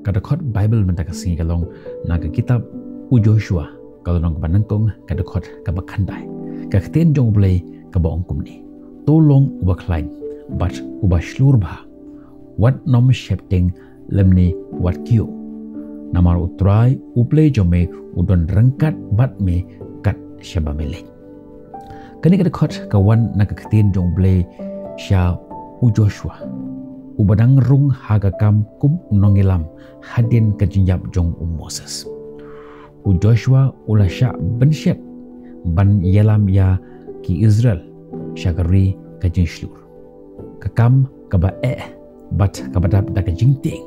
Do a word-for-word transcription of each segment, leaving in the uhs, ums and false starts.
Ka dkhot Baibl mynta ka sngi ka long na ka kitab u Joshua, ka lynnong kaba nyngkong, ka dkhot kaba khyndai. Ka ktien jong U Blei kaba ong kumne: To long uba khlaiñ bad uba shlur bha, wat nym sheptieng lymne wat kiew. Namar U Trai U Blei jong me u don ryngkat bad me kat shaba me leit. Kane ka dkhot ka wan na ka ktien jong U Blei sha u Joshua, uba dang rung ha ka kam kum u nongïalam hadien ka jingïap jong u Moses. U Joshua u la shah bynshet ban ïalam ïa ki Israel sha ka ri ka jingshlur. Ka kam kaba eh bad kaba dap da ka jingtieng.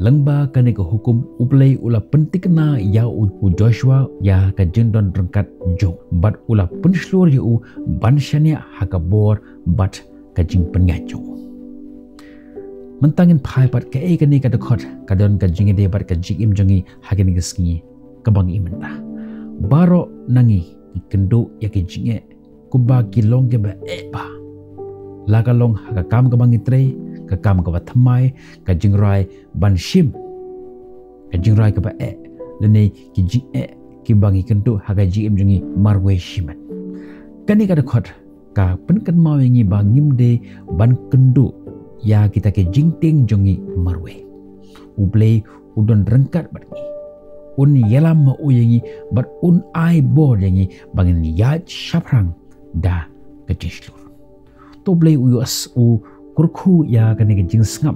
Lyngba kane ka hukum, U Blei u la pyntikna ïa u, u Joshua ïa ka jingdon ryngkat jong u, bad u la pynshlur ïa u ban shaniah ha ka bor bad ka jingpynïaid jong u. Mynta ngin phai pat kaei kane ka dkhot ka don ka jingïadei bad ka jingim jong ngi ha kane ka sngi kaba ngi im mynta. Baroh na ngi ngi kynduh ïa ki jingeh kumba ki long kiba eh bha. La ka long ha ka kam kaba ngi trei, ka kam kaba thymmai, ka jingrai ban shim, ka jingrai kaba eh, lane ki jingeh kiba ngi kynduh ha ka jingim jong ngi marwei shimet. Kane ka dkhot ka pynkynmaw ïa ngi ba ngim dei ban kynduh ïa kita ki jingtieng jong ngi marwei. U Blei u don ryngkat bad ngi. Un ïalam ma u ïa ngi bad un ai bor ïa ngi ba ngin ïaid shaphrang da ka jingshlur. To U Blei u ïoh u kyrkhu ïa kane ka jingsngap,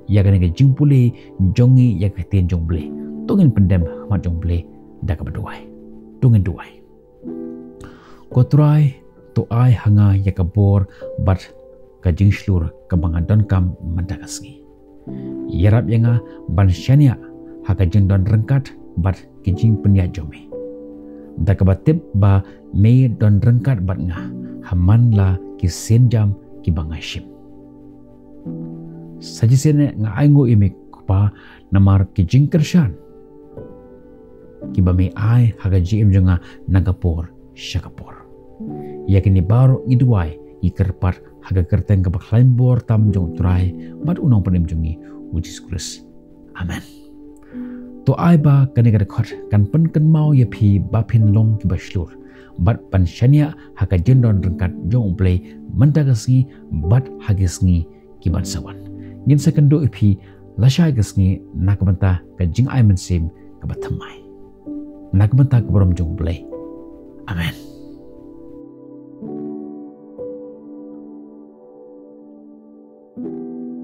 ïa kane ka jingpule jong ngi ïa ka ktien jong U Blei. To ngin pyndem ha khmat jong U Blei da kaba duwai. To ngin duwai. Ko Trai, to ai ha nga ïa ka bor bad ka jingshlur kaba nga donkam mynta ka sngi. Ïarap ïa nga ban shaniah ha ka jingdon ryngkat bad ki jingpynïaid jong me, da kaba tip ba me don ryngkat bad nga ha man la ki sienjam kiba nga shim. Sa shisien nga ainguh ïa me, ko Pa, namar ki jingkyrshan kiba me ai ha ka jingim jong nga na ka por sha ka por. Ïa kine baroh ngi duwai, ngi kyrpad ha ka kyrteng kaba khlaiñ bor tam jong U Trai bad U Nongpynim jong ngi, U Jisu Khrist. Amen. To ai ba kane ka dkhot kan pynkynmaw ïa phi ba phin long kiba shlur bad ban shaniah ha ka jingdon ryngkat jong U Blei mynta ka sngi bad ha ki sngi kiban sa wan. Ngin sa kynduh ïa phi lashai ka sngi na ka bynta ka jingai mynsiem kaba thymmai. Na ka bynta ka burom jong U Blei. Amen.